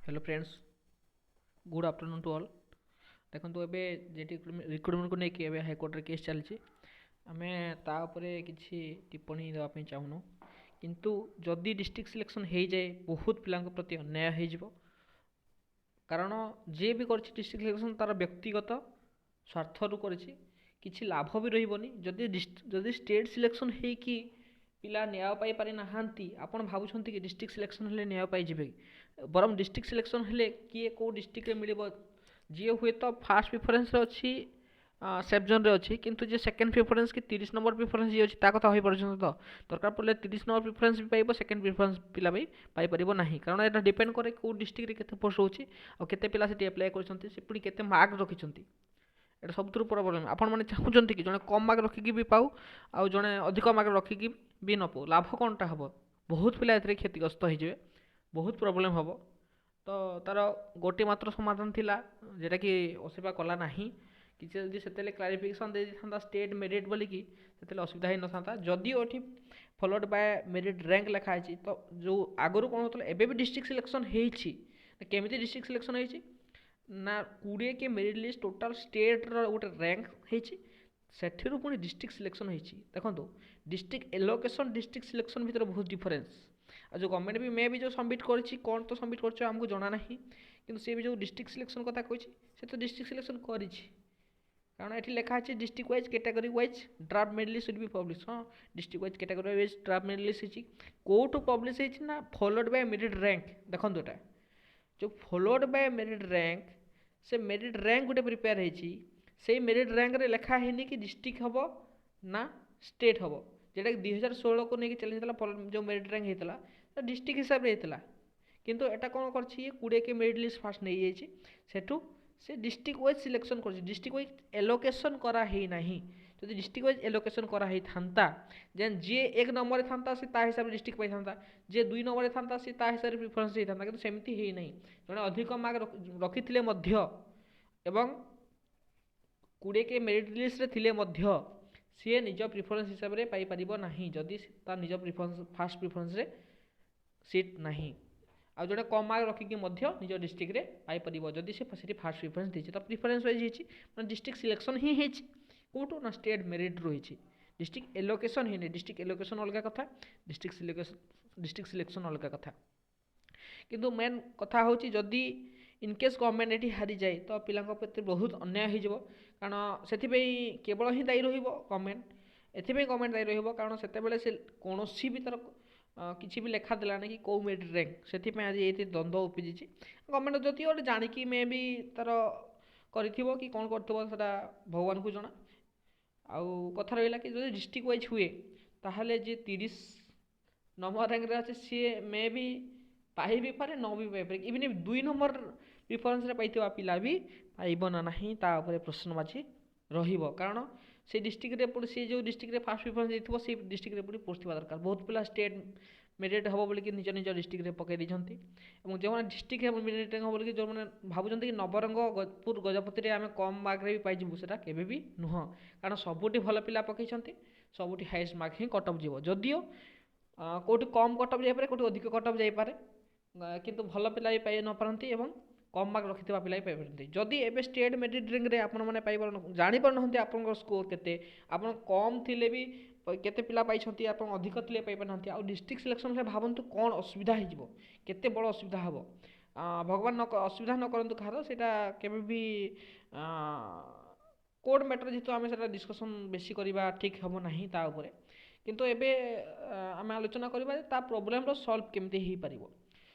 Hello friends, good afternoon to all. ଦେଖନ୍ତୁ, ଏବେ ଯେଠି ରିକ୍ରୁଟମେଣ୍ଟକୁ ନେଇକି ଏବେ ହାଇକୋର୍ଟରେ କେସ୍ ଚାଲିଛି, ଆମେ ତା ଉପରେ କିଛି ଟିପ୍ପଣୀ ଦେବା ପାଇଁ ଚାହୁଁନୁ। କିନ୍ତୁ ଯଦି ଡିଷ୍ଟ୍ରିକ୍ଟ ସିଲେକ୍ସନ୍ ହେଇଯାଏ, ବହୁତ ପିଲାଙ୍କ ପ୍ରତି ଅନ୍ୟାୟ ହେଇଯିବ। କାରଣ ଯିଏ ବି କରିଛି ଡିଷ୍ଟ୍ରିକ୍ଟ ସିଲେକ୍ସନ୍, ତା'ର ବ୍ୟକ୍ତିଗତ ସ୍ୱାର୍ଥରୁ କରିଛି, କିଛି ଲାଭ ବି ରହିବନି। ଯଦି ଷ୍ଟେଟ୍ ସିଲେକ୍ସନ୍ ହେଇକି ପିଲା ନ୍ୟାୟ ପାଇପାରି ନାହାନ୍ତି, ଆପଣ ଭାବୁଛନ୍ତି କି ଡିଷ୍ଟ୍ରିକ୍ଟ ସିଲେକ୍ସନ୍ ହେଲେ ନ୍ୟାୟ ପାଇଯିବେ କି? ବରଂ ଡିଷ୍ଟ୍ରିକ୍ଟ ସିଲେକ୍ସନ୍ ହେଲେ କିଏ କେଉଁ ଡିଷ୍ଟ୍ରିକ୍ଟରେ ମିଳିବ, ଯିଏ ହୁଏତ ଫାର୍ଷ୍ଟ ପ୍ରିଫରେନ୍ସରେ ଅଛି, ସେଫ୍ ଜୋନ୍ରେ ଅଛି, କିନ୍ତୁ ଯିଏ ସେକେଣ୍ଡ ପ୍ରିଫରେନ୍ସ କି 30 ନମ୍ବର ପ୍ରିଫରେନ୍ସ ଯିଏ ଅଛି, ତା କଥା କହିପାରୁଛନ୍ତି ତ? ଦରକାର ପଡ଼ିଲେ 30 ନମ୍ବର ପ୍ରିଫରେନ୍ସ ବି ପାଇବ, ସେକେଣ୍ଡ ପ୍ରିଫରେନ୍ସ ପିଲା ବି ପାଇପାରିବ ନାହିଁ। କାରଣ ଏଇଟା ଡିପେଣ୍ଡ କରେ କେଉଁ ଡିଷ୍ଟ୍ରିକ୍ଟରେ କେତେ ପୋଷ୍ଟ ରହୁଛି ଆଉ କେତେ ପିଲା ସେଠି ଆପ୍ଲାଏ କରିଛନ୍ତି, ସେ ପୁଣି କେତେ ମାର୍କ ରଖିଛନ୍ତି। ଏଇଟା ସବୁଥିରୁ ପ୍ରୋବ୍ଲେମ୍। ଆପଣମାନେ ଚାହୁଁଛନ୍ତି କି ଜଣେ କମ୍ ମାର୍କ ରଖିକି ବି ପାଉ ଆଉ ଜଣେ ଅଧିକ ମାର୍କ ରଖିକି ବି ନ ପାଉ? ଲାଭ କ'ଣଟା ହେବ? ବହୁତ ପିଲା ଏଥିରେ କ୍ଷତିଗ୍ରସ୍ତ ହେଇଯିବେ, ବହୁତ ପ୍ରୋବ୍ଲେମ୍ ହେବ। ତ ତା'ର ଗୋଟିଏ ମାତ୍ର ସମାଧାନ ଥିଲା, ଯେଉଁଟାକି ଓସେପା କଲା ନାହିଁ। କିଛି ଯଦି ସେତେବେଳେ କ୍ଲାରିଫିକେସନ୍ ଦେଇଦେଇଥାନ୍ତା ଷ୍ଟେଟ୍ ମେରିଟ୍ ବୋଲିକି, ସେତେବେଳେ ଅସୁବିଧା ହେଇନଥାନ୍ତା। ଯଦିଓ ଏଠି ଫଲୋଡ୍ ବାଏ ମେରିଟ୍ ର୍ୟାଙ୍କ ଲେଖା ହେଇଛି, ତ ଯେଉଁ ଆଗରୁ କ'ଣ ହେଉଥିଲା, ଏବେ ବି ଡିଷ୍ଟ୍ରିକ୍ଟ ସିଲେକ୍ସନ୍ ହେଇଛି। କେମିତି ଡିଷ୍ଟ୍ରିକ୍ଟ ସିଲେକ୍ସନ୍ ହେଇଛି ନା 20 କେ ମେରିଟ୍ ଲିଷ୍ଟ ଟୋଟାଲ୍ ଷ୍ଟେଟ୍ର ଗୋଟେ ର୍ୟାଙ୍କ ହେଇଛି, ସେଥିରୁ ପୁଣି ଡିଷ୍ଟ୍ରିକ୍ଟ ସିଲେକ୍ସନ୍ ହେଇଛି। ଦେଖନ୍ତୁ, ଡିଷ୍ଟ୍ରିକ୍ଟ ଏଲୋକେସନ୍, ଡିଷ୍ଟ୍ରିକ୍ଟ ସିଲେକ୍ସନ୍ ଭିତରେ ବହୁତ ଡିଫରେନ୍ସ। ଆଉ ଯେଉଁ ଗଭର୍ଣ୍ଣମେଣ୍ଟ ବି ମେ ବି ଯେଉଁ ସବମିଟ୍ କରିଛି, କ'ଣ ତ ସବମିଟ୍ କରିଛି ଆମକୁ ଜଣା ନାହିଁ, କିନ୍ତୁ ସିଏ ବି ଯେଉଁ ଡିଷ୍ଟ୍ରିକ୍ଟ ସିଲେକ୍ସନ୍ କଥା କହିଛି, ସେ ତ ଡିଷ୍ଟ୍ରିକ୍ଟ ସିଲେକ୍ସନ୍ କରିଛି। କାରଣ ଏଠି ଲେଖା ଅଛି, "District wise, category wise draft merit list will be publish." ହଁ, district wise, category wise draft merit list ହେଇଛି। କେଉଁଠୁ ପବ୍ଲିଶ ହେଇଛି ନା ଫଲୋଡ୍ ବାଇ ମେରିଟ୍ ର୍ୟାଙ୍କ। ଦେଖନ୍ତୁ, ଏଟା ଯେଉଁ ଫଲୋଡ୍ ବାଇ ମେରିଟ୍ ର୍ୟାଙ୍କ, ସେ ମେରିଟ୍ ର୍ୟାଙ୍କ ଗୋଟେ ପ୍ରିପେୟାର ହେଇଛି। ସେଇ ମେରିଟ୍ ର୍ୟାଙ୍କରେ ଲେଖା ହେଇନି କି ଡିଷ୍ଟ୍ରିକ୍ଟ ହେବ ନା ଷ୍ଟେଟ୍ ହେବ। ଯେଉଁଟାକି 2016କୁ ନେଇକି ଚ୍ୟାଲେଞ୍ଜ ହେଇଥିଲା, ଯେଉଁ ମେରିଟ୍ ର୍ୟାଙ୍କ ହେଇଥିଲା, ଡିଷ୍ଟ୍ରିକ୍ଟ ହିସାବରେ ହେଇଥିଲା। କିନ୍ତୁ ଏଟା କ'ଣ କରିଛି ଇଏ? 20 କେ ମେରିଟ୍ ଲିଷ୍ଟ ଫାଷ୍ଟ ନେଇଯାଇଛି, ସେଠୁ ସେ ଡିଷ୍ଟ୍ରିକ୍ଟ ୱାଇଜ୍ ସିଲେକ୍ସନ୍ କରୁଛି। ଡିଷ୍ଟ୍ରିକ୍ଟ ୱାଇଜ୍ ଏଲୋକେସନ୍ କରାହେଇନାହିଁ। ଯଦି ଡିଷ୍ଟ୍ରିକ୍ଟ ୱାଇଜ୍ ଏଲୋକେସନ୍ କରାହେଇଥାନ୍ତା, ଦେନ୍ ଯିଏ 1 ନମ୍ବରରେ ଥାନ୍ତା, ସେ ତା ହିସାବରେ ଡିଷ୍ଟ୍ରିକ୍ଟ ପାଇଥାନ୍ତା, ଯିଏ 2 ନମ୍ବରରେ ଥାନ୍ତା, ସେ ତା ହିସାବରେ ପ୍ରିଫରେନ୍ସ ହେଇଥାନ୍ତା। କିନ୍ତୁ ସେମିତି ହେଇନାହିଁ। ଜଣେ ଅଧିକ ମାର୍କ ରଖିଥିଲେ ମଧ୍ୟ ଏବଂ 20 କେ ମେରିଟ୍ ଲିଷ୍ଟରେ ଥିଲେ ମଧ୍ୟ ସିଏ ନିଜ ପ୍ରିଫରେନ୍ସ ହିସାବରେ ପାଇପାରିବ ନାହିଁ, ଯଦି ତା ନିଜ ପ୍ରିଫରେନ୍ସ, ଫାର୍ଷ୍ଟ ପ୍ରିଫରେନ୍ସରେ ସିଟ୍ ନାହିଁ। ଆଉ ଜଣେ କମ୍ ମାର୍କ ରଖିକି ମଧ୍ୟ ନିଜ ଡିଷ୍ଟ୍ରିକ୍ଟରେ ପାଇପାରିବ, ଯଦି ସେ ସେଠି ଫାର୍ଷ୍ଟ ପ୍ରିଫରେନ୍ସ ଦେଇଛି। ତ ପ୍ରିଫରେନ୍ସ ୱାଇଜ୍ ହେଇଛି, ମାନେ ଡିଷ୍ଟ୍ରିକ୍ଟ ସିଲେକ୍ସନ୍ ହିଁ ହେଇଛି। କେଉଁଠୁ ନା ଷ୍ଟେଟ୍ ମେରିଟ୍ରୁ ହେଇଛି, ଡିଷ୍ଟ୍ରିକ୍ଟ ଏଲୋକେସନ୍ ହେଇନି। ଡିଷ୍ଟ୍ରିକ୍ଟ ଏଲୋକେସନ୍ ଅଲଗା କଥା, ଡିଷ୍ଟ୍ରିକ୍ଟ ସିଲେକ୍ସନ୍ ଅଲଗା କଥା। କିନ୍ତୁ ମେନ୍ କଥା ହେଉଛି, ଯଦି ଇନକେସ୍ ଗଭର୍ଣ୍ଣମେଣ୍ଟ ଏଠି ହାରିଯାଏ, ତ ପିଲାଙ୍କ ପ୍ରତି ବହୁତ ଅନ୍ୟାୟ ହେଇଯିବ। କାରଣ ସେଥିପାଇଁ କେବଳ ହିଁ ଦାୟୀ ରହିବ ଗଭର୍ଣ୍ଣମେଣ୍ଟ। ଏଥିପାଇଁ ଗଭର୍ଣ୍ଣମେଣ୍ଟ ଦାୟୀ ରହିବ, କାରଣ ସେତେବେଳେ ସେ କୌଣସି ବି ତା'ର କିଛି ବି ଲେଖା ଦେଲାନି କି କେଉଁ ମେରିଟ୍ ର୍ୟାଙ୍କ। ସେଥିପାଇଁ ଆଜି ଏଇଠି ଦ୍ୱନ୍ଦ୍ୱ ଉପୁଜିଛି। ଗଭର୍ଣ୍ଣମେଣ୍ଟ ଯଦି ଗୋଟେ ଜାଣିକି ମେ ବି ତା'ର କରିଥିବ କି କ'ଣ କରିଥିବ, ସେଟା ଭଗବାନଙ୍କୁ ଜଣା। ଆଉ କଥା ରହିଲା କି ଯଦି ଡିଷ୍ଟ୍ରିକ୍ଟ ୱାଇଜ୍ ହୁଏ, ତାହେଲେ ଯିଏ 30 ନମ୍ବର ର୍ୟାଙ୍କରେ ଅଛି, ସିଏ ମେ ବି ପାଇ ବି ପାରେ, ନ ବି ପାଇପାରେ। ଇଭିନ୍ 2 ନମ୍ବର ପ୍ରିଫରେନ୍ସରେ ପାଇଥିବା ପିଲା ବି ପାଇବ ନା ନାହିଁ, ତା ଉପରେ ପ୍ରଶ୍ନବାଚୀ ରହିବ। କାରଣ ସେଇ ଡିଷ୍ଟ୍ରିକ୍ଟରେ ପୁଣି ସେ ଯେଉଁ ଡିଷ୍ଟ୍ରିକ୍ଟରେ ଫାର୍ଷ୍ଟ ପ୍ରିଫରେନ୍ସ ଦେଇଥିବ, ସେଇ ଡିଷ୍ଟ୍ରିକ୍ଟରେ ପୁଣି ପୋଷ୍ଟ ଥିବା ଦରକାର। ବହୁତ ପିଲା ଷ୍ଟେଟ୍ ମେରିଟ୍ ହେବ ବୋଲିକି ନିଜ ନିଜ ଡିଷ୍ଟ୍ରିକ୍ଟରେ ପକାଇ ଦେଇଛନ୍ତି ଏବଂ ଯେଉଁମାନେ ଡିଷ୍ଟ୍ରିକ୍ଟ ମେରିଟ୍ ହେବ ବୋଲିକି ଯେଉଁମାନେ ଭାବୁଛନ୍ତି କି ନବରଙ୍ଗପୁର, ଗଜପତିରେ ଆମେ କମ୍ ମାର୍କରେ ବି ପାଇଯିବୁ, ସେଇଟା କେବେ ବି ନୁହଁ। କାରଣ ସବୁଠି ଭଲ ପିଲା ପକାଇଛନ୍ତି, ସବୁଠି ହାଇଏଷ୍ଟ ମାର୍କ ହିଁ କଟ୍ ଅଫ୍ ଯିବ। ଯଦିଓ କେଉଁଠି କମ୍ କଟ୍ ଅଫ୍ ଯାଇପାରେ, କେଉଁଠି ଅଧିକ କଟ୍ ଅଫ୍ ଯାଇପାରେ, କିନ୍ତୁ ଭଲ ପିଲା ବି ପାଇ ନପାରନ୍ତି ଏବଂ କମ୍ ମାର୍କ ରଖିଥିବା ପିଲା ବି ପାଇପାରନ୍ତି। ଯଦି ଏବେ ଷ୍ଟେଟ୍ ମେରିଟ୍ ର୍ୟାଙ୍କରେ ଆପଣମାନେ ପାଇପାରୁ ଜାଣିପାରୁନାହାନ୍ତି ଆପଣଙ୍କର ସ୍କୋର୍ କେତେ, ଆପଣ କମ୍ ଥିଲେ ବି କେତେ ପିଲା ପାଇଛନ୍ତି, ଆପଣ ଅଧିକ ଥିଲେ ପାଇପାରୁନାହାନ୍ତି, ଆଉ ଡିଷ୍ଟ୍ରିକ୍ଟ ସିଲେକ୍ସନ୍ ହେଲେ ଭାବନ୍ତୁ କ'ଣ ଅସୁବିଧା ହେଇଯିବ, କେତେ ବଡ଼ ଅସୁବିଧା ହେବ। ଭଗବାନ ନ ଅସୁବିଧା ନ କରନ୍ତୁ କାହାର। ସେଇଟା କେବେ ବି କୋର୍ଟ ମ୍ୟାଟର୍ ଯେହେତୁ, ଆମେ ସେଇଟା ଡିସ୍କସନ୍ ବେଶୀ କରିବା ଠିକ୍ ହେବ ନାହିଁ ତା ଉପରେ। କିନ୍ତୁ ଏବେ ଆମେ ଆଲୋଚନା କରିବା ଯେ ତା ପ୍ରୋବ୍ଲେମ୍ର ସଲ୍ଭ କେମିତି ହେଇପାରିବ।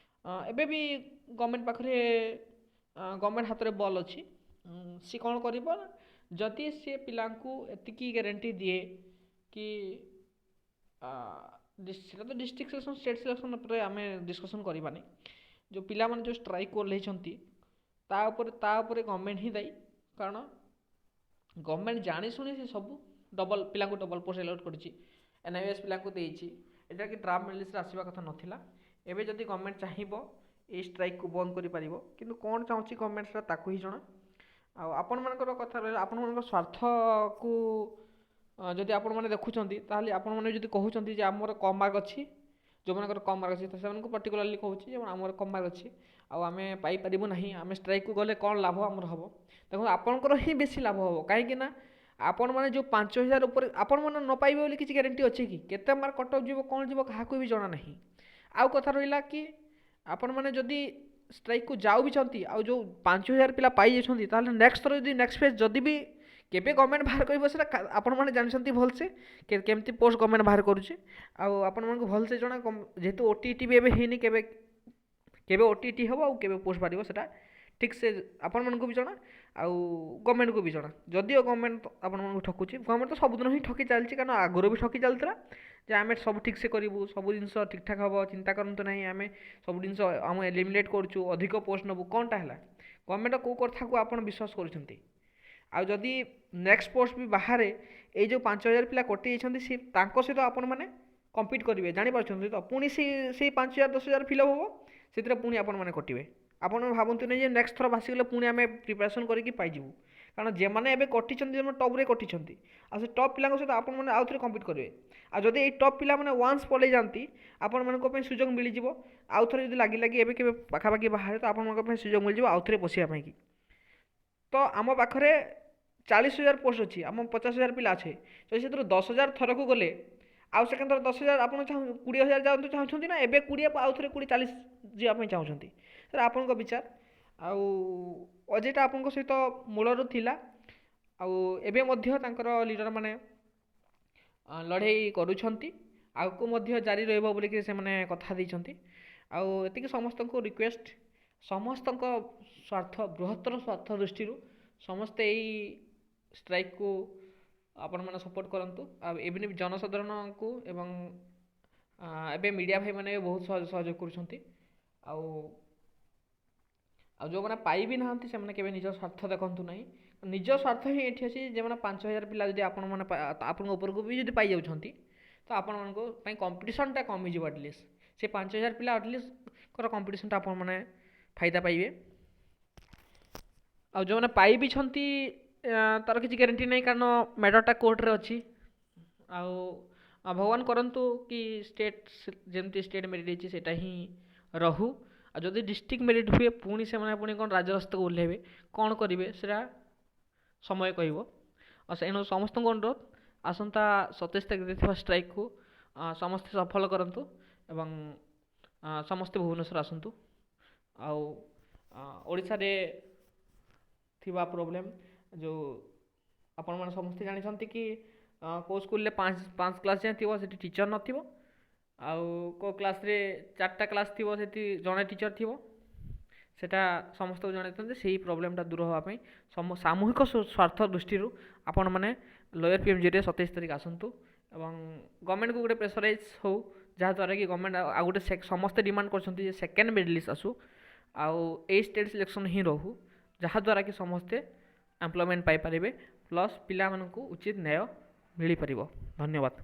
ଏବେ ବି ଗଭର୍ଣ୍ଣମେଣ୍ଟ ପାଖରେ, ଗଭର୍ଣ୍ଣମେଣ୍ଟ ହାତରେ ବଲ୍ ଅଛି। ସିଏ କ'ଣ କରିବ? ଯଦି ସିଏ ପିଲାଙ୍କୁ ଏତିକି ଗ୍ୟାରେଣ୍ଟି ଦିଏ କି ସେଟା ତ ଡିଷ୍ଟ୍ରିକ୍ଟ ସିଲେକ୍ସନ୍, ଷ୍ଟେଟ୍ ସିଲେକ୍ସନ୍ ଉପରେ ଆମେ ଡିସ୍କସନ୍ କରିବାନି। ଯେଉଁ ପିଲାମାନେ ଯେଉଁ ଷ୍ଟ୍ରାଇକ୍ ଓହ୍ଲେଇଛନ୍ତି, ତା ଉପରେ ଗଭର୍ଣ୍ଣମେଣ୍ଟ ହିଁ ଦାୟୀ। କାରଣ ଗଭର୍ଣ୍ଣମେଣ୍ଟ ଜାଣିଶୁଣି ସେ ସବୁ ଡବଲ୍ ପିଲାଙ୍କୁ ଡବଲ୍ ପୋଷ୍ଟ ଆଲଟ୍ କରିଛି, ଏନ୍ଆଇଓଏସ୍ ପିଲାଙ୍କୁ ଦେଇଛି। ଏଇଟା କି ଡ୍ରାଫ୍ଟ ମେରିଟ୍ ଲିଷ୍ଟରେ ଆସିବା କଥା ନଥିଲା। ଏବେ ଯଦି ଗଭର୍ଣ୍ଣମେଣ୍ଟ ଚାହିଁବ, ଏଇ ଷ୍ଟ୍ରାଇକ୍କୁ ବନ୍ଦ କରିପାରିବ। କିନ୍ତୁ କ'ଣ ଚାହୁଁଛି ଗଭର୍ଣ୍ଣମେଣ୍ଟ, ସେଟା ତାକୁ ହିଁ ଜଣା। ଆଉ ଆପଣମାନଙ୍କର କଥା ରହିଲା, ଆପଣମାନଙ୍କ ସ୍ୱାର୍ଥକୁ ଯଦି ଆପଣମାନେ ଦେଖୁଛନ୍ତି, ତାହେଲେ ଆପଣମାନେ ଯଦି କହୁଛନ୍ତି ଯେ ଆମର କମ୍ ମାର୍କ ଅଛି, ଯେଉଁମାନଙ୍କର କମ୍ ମାର୍କ ଅଛି, ତ ସେମାନଙ୍କୁ ପର୍ଟିକୁଲାରଲି କହୁଛି ଯେ ଆମର କମ୍ ମାର୍କ ଅଛି ଆଉ ଆମେ ପାଇପାରିବୁ ନାହିଁ, ଆମେ ଷ୍ଟ୍ରାଇକ୍କୁ ଗଲେ କ'ଣ ଲାଭ ଆମର ହେବ? ଦେଖନ୍ତୁ, ଆପଣଙ୍କର ହିଁ ବେଶୀ ଲାଭ ହେବ, କାହିଁକି ନା ଆପଣମାନେ ଯେଉଁ 5000 ଉପରେ ଆପଣମାନେ ନ ପାଇବେ ବୋଲି କିଛି ଗ୍ୟାରେଣ୍ଟି ଅଛି କି? କେତେ ମାର୍କ କଟ୍ ଅଫ୍ ଯିବ, କ'ଣ ଯିବ, କାହାକୁ ବି ଜଣା ନାହିଁ। ଆଉ କଥା ରହିଲା କି ଆପଣମାନେ ଯଦି ଷ୍ଟ୍ରାଇକ୍କୁ ଯାଉ ବି ଛନ୍ତି ଆଉ ଯେଉଁ 5000 ପିଲା ପାଇଯାଇଛନ୍ତି, ତାହେଲେ ନେକ୍ସଟ ଥର ଯଦି ନେକ୍ସଟ ଫେଜ୍ ଯଦି ବି କେବେ ଗଭର୍ଣ୍ଣମେଣ୍ଟ ବାହାର କରିବ, ସେଟା ଆପଣମାନେ ଜାଣିଛନ୍ତି ଭଲସେ କେମିତି ପୋଷ୍ଟ ଗଭର୍ଣ୍ଣମେଣ୍ଟ ବାହାର କରୁଛି। ଆଉ ଆପଣମାନଙ୍କୁ ଭଲସେ ଜଣା, ଯେହେତୁ ଓଟିଇଟି ବି ଏବେ ହେଇନି, କେବେ କେବେ ଓଟିଇଟି ହେବ ଆଉ କେବେ ପୋଷ୍ଟ ବାହାରିବ, ସେଟା ଠିକ୍ ସେ ଆପଣମାନଙ୍କୁ ବି ଜଣା ଆଉ ଗଭର୍ଣ୍ଣମେଣ୍ଟକୁ ବି ଜଣା। ଯଦିଓ ଗଭର୍ଣ୍ଣମେଣ୍ଟ ଆପଣମାନଙ୍କୁ ଠକୁଛି, ଗଭର୍ଣ୍ଣମେଣ୍ଟ ତ ସବୁଦିନ ହିଁ ଠକି ଚାଲିଛି, କାରଣ ଆଗରୁ ବି ଠକି ଚାଲିଥିଲା ଯେ ଆମେ ସବୁ ଠିକ୍ ସେ କରିବୁ, ସବୁ ଜିନିଷ ଠିକ୍ଠାକ୍ ହେବ, ଚିନ୍ତା କରନ୍ତୁ ନାହିଁ, ଆମେ ସବୁ ଜିନିଷ ଆମେ ଏଲିମିନେଟ୍ କରୁଛୁ, ଅଧିକ ପୋଷ୍ଟ ନେବୁ। କ'ଣଟା ହେଲା? ଗଭର୍ଣ୍ଣମେଣ୍ଟ କେଉଁ କଥାକୁ ଆପଣ ବିଶ୍ୱାସ କରୁଛନ୍ତି? ଆଉ ଯଦି ନେକ୍ସଟ ପୋଷ୍ଟ ବି ବାହାରେ, ଏଇ ଯେଉଁ 5000 ପିଲା କଟିଯାଇଛନ୍ତି, ସେ ତାଙ୍କ ସହିତ ଆପଣମାନେ କମ୍ପିଟ୍ କରିବେ, ଜାଣିପାରୁଛନ୍ତି ତ? ପୁଣି ସେଇ 5000, 10,000 ଫିଲ୍ଅପ୍ ହେବ, ସେଥିରେ ପୁଣି ଆପଣମାନେ କଟିବେ। ଆପଣ ଭାବନ୍ତୁ ନାହିଁ ଯେ ନେକ୍ସଟ ଥର ଭାସିଗଲେ ପୁଣି ଆମେ ପ୍ରିପାରେସନ୍ କରିକି ପାଇଯିବୁ, କାରଣ ଯେମାନେ ଏବେ କଟିଛନ୍ତି, ସେମାନେ ଟପ୍ରେ କଟିଛନ୍ତି ଆଉ ସେ ଟପ୍ ପିଲାଙ୍କ ସହିତ ଆପଣମାନେ ଆଉ ଥରେ କମ୍ପିଟ୍ କରିବେ। ଆଉ ଯଦି ଏଇ ଟପ୍ ପିଲାମାନେ ୱାନ୍ସ ପଳେଇ ଯାଆନ୍ତି, ଆପଣମାନଙ୍କ ପାଇଁ ସୁଯୋଗ ମିଳିଯିବ। ଆଉ ଥରେ ଯଦି ଲାଗି ଲାଗି ଏବେ କେବେ ପାଖାପାଖି ବାହାରେ, ତ ଆପଣମାନଙ୍କ ପାଇଁ ସୁଯୋଗ ମିଳିଯିବ ଆଉ ଥରେ ବସିବା ପାଇଁକି। ତ ଆମ ପାଖରେ 40,000 ପୋଷ୍ଟ ଅଛି, ଆମ 50,000 ପିଲା ଅଛେ। ଯଦି ସେଥିରୁ 10,000 ଥରକୁ ଗଲେ, ଆଉ ସେକେଣ୍ଡ ଥର 10,000 ଆପଣ ଚାହୁଁ 20,000 ଯାଆନ୍ତୁ ଚାହୁଁଛନ୍ତି ନା ଏବେ 20, ଆଉ ଥରେ 20, 40 ଯିବା ପାଇଁ ଚାହୁଁଛନ୍ତି, ସେଟା ଆପଣଙ୍କ ବିଚାର। ଆଉ ଅଜେଟା ଆପଣଙ୍କ ସହିତ ମୂଳରୁ ଥିଲା ଆଉ ଏବେ ମଧ୍ୟ ତାଙ୍କର ଲିଡ଼ରମାନେ ଲଢ଼େଇ କରୁଛନ୍ତି, ଆଗକୁ ମଧ୍ୟ ଜାରି ରହିବ ବୋଲିକି ସେମାନେ କଥା ଦେଇଛନ୍ତି। ଆଉ ଏତିକି ସମସ୍ତଙ୍କୁ ରିକ୍ୱେଷ୍ଟ, ସମସ୍ତଙ୍କ ସ୍ୱାର୍ଥ, ବୃହତ୍ତର ସ୍ୱାର୍ଥ ଦୃଷ୍ଟିରୁ ସମସ୍ତେ ଏଇ ଷ୍ଟ୍ରାଇକ୍କୁ ଆପଣମାନେ ସପୋର୍ଟ କରନ୍ତୁ। ଆଉ ଇଭିନ୍ ଜନସାଧାରଣଙ୍କୁ ଏବଂ ଏବେ ମିଡ଼ିଆ ଭାଇମାନେ ବହୁତ ସହଯୋଗ କରୁଛନ୍ତି। ଆଉ ଯେଉଁମାନେ ପାଇ ବି ନାହାନ୍ତି, ସେମାନେ କେବେ ନିଜ ସ୍ୱାର୍ଥ ଦେଖନ୍ତୁ ନାହିଁ। ନିଜ ସ୍ୱାର୍ଥ ହିଁ ଏଠି ଅଛି। ଯେଉଁମାନେ 5000 ପିଲା ଯଦି ଆପଣମାନେ ଆପଣଙ୍କ ଉପରକୁ ବି ଯଦି ପାଇଯାଉଛନ୍ତି, ତ ଆପଣମାନଙ୍କ ପାଇଁ କମ୍ପିଟିସନ୍ଟା କମିଯିବ। ଆଟଲିଷ୍ଟ ସେ 5000 ପିଲା ଆଟଲିଷ୍ଟଙ୍କର କମ୍ପିଟିସନ୍ଟା ଆପଣମାନେ ଫାଇଦା ପାଇବେ। ଆଉ ଯେଉଁମାନେ ପାଇ ବି ଛନ୍ତି, ତାର କିଛି ଗ୍ୟାରେଣ୍ଟି ନାହିଁ, କାରଣ ମ୍ୟାଟରଟା କୋର୍ଟରେ ଅଛି। ଆଉ ଭଗବାନ କରନ୍ତୁ କି ଷ୍ଟେଟ୍ ଯେମିତି ଷ୍ଟେଟ୍ ମେରିଟ୍ ହେଇଛି, ସେଇଟା ହିଁ ରହୁ। ଆଉ ଯଦି ଡିଷ୍ଟ୍ରିକ୍ଟ ମେରିଟ୍ ହୁଏ, ପୁଣି ସେମାନେ ପୁଣି କ'ଣ ରାଜରାସ୍ତାକୁ ଓହ୍ଲାଇବେ, କ'ଣ କରିବେ, ସେଇଟା ସମୟ କହିବ। ଆଉ ଏଣୁ ସମସ୍ତଙ୍କୁ ଅନୁରୋଧ, ଆସନ୍ତା 27 ତାରିଖରେ ଥିବା ଷ୍ଟ୍ରାଇକ୍କୁ ସମସ୍ତେ ସଫଳ କରନ୍ତୁ ଏବଂ ସମସ୍ତେ ଭୁବନେଶ୍ୱର ଆସନ୍ତୁ। ଆଉ ଓଡ଼ିଶାରେ ଥିବା ପ୍ରୋବ୍ଲେମ୍ ଯେଉଁ ଆପଣମାନେ ସମସ୍ତେ ଜାଣିଛନ୍ତି କି କେଉଁ ସ୍କୁଲରେ ପାଞ୍ଚ ପାଞ୍ଚ କ୍ଲାସ୍ ଯାଏଁ ଥିବ, ସେଠି ଟିଚର୍ ନଥିବ, ଆଉ କେଉଁ କ୍ଲାସ୍ରେ ଚାରିଟା କ୍ଲାସ୍ ଥିବ, ସେଠି ଜଣେ ଟିଚର୍ ଥିବ, ସେଟା ସମସ୍ତଙ୍କୁ ଜଣାଇଥାନ୍ତି। ସେଇ ପ୍ରୋବ୍ଲେମଟା ଦୂର ହେବା ପାଇଁ ସାମୂହିକ ସ୍ୱାର୍ଥ ଦୃଷ୍ଟିରୁ ଆପଣମାନେ ଲୋୟର ପିଏମ୍ଜିରେ 27 ତାରିଖ ଆସନ୍ତୁ ଏବଂ ଗଭର୍ଣ୍ଣମେଣ୍ଟକୁ ଗୋଟେ ପ୍ରେସରାଇଜ୍ ହଉ, ଯାହାଦ୍ୱାରା କି ଗଭର୍ଣ୍ଣମେଣ୍ଟ ଆଉ ଗୋଟେ, ସମସ୍ତେ ଡିମାଣ୍ଡ କରୁଛନ୍ତି ଯେ ସେକେଣ୍ଡ ମେରିଟ୍ ଲିଷ୍ଟ ଆସୁ ଆଉ ଏଇ ଷ୍ଟେଟ୍ ସିଲେକ୍ସନ୍ ହିଁ ରହୁ, ଯାହାଦ୍ୱାରା କି ସମସ୍ତେ ଏମ୍ପ୍ଲୟମେଣ୍ଟ ପାଇପାରିବେ, ପ୍ଲସ୍ ପିଲାମାନଙ୍କୁ ଉଚିତ ନ୍ୟାୟ ମିଳିପାରିବ। ଧନ୍ୟବାଦ।